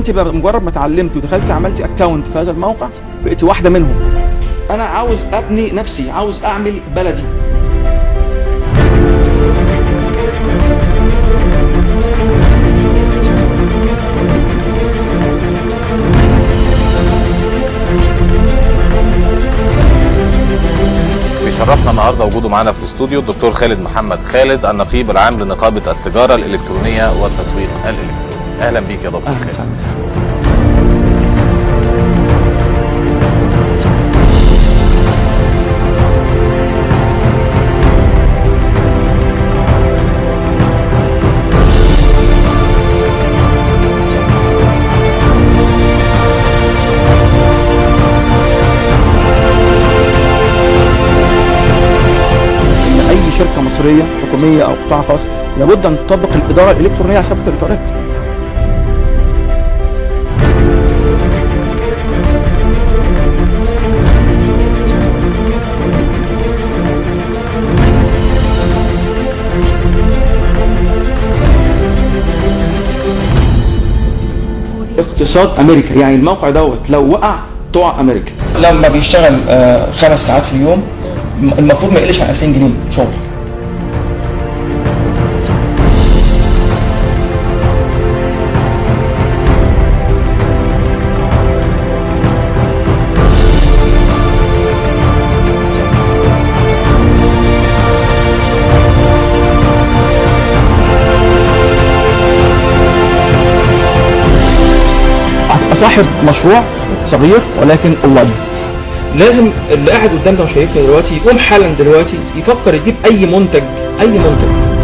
انت بقى مجرد ما اتعلمت ودخلت عملتي account في هذا الموقع بقيتي واحدة منهم. انا عاوز ابني نفسي، عاوز اعمل بلدي. بيشرفنا النهارده وجوده معانا في الاستوديو الدكتور خالد محمد خالد، النقيب العام لنقابه التجارة الالكترونية والتسويق الالكتروني. اهلا بيك يا دكتور اهلا خالد. وسهلا. ان اي شركة مصرية حكومية او قطاع خاص لابد ان تطبق الادارة الالكترونية على شبكة الانترنت. اقتصاد امريكا، يعني الموقع دوت لو وقع تقع امريكا. لما بيشتغل 5 ساعات في اليوم المفروض ما يقلش عن 2000 جنيه شغل. هتبقى صاحب مشروع صغير ولكن اونلاين. لازم اللي قاعد قدامنا وشايفنا دلوقتي يقوم حالا دلوقتي يفكر يجيب اي منتج، اي منتج.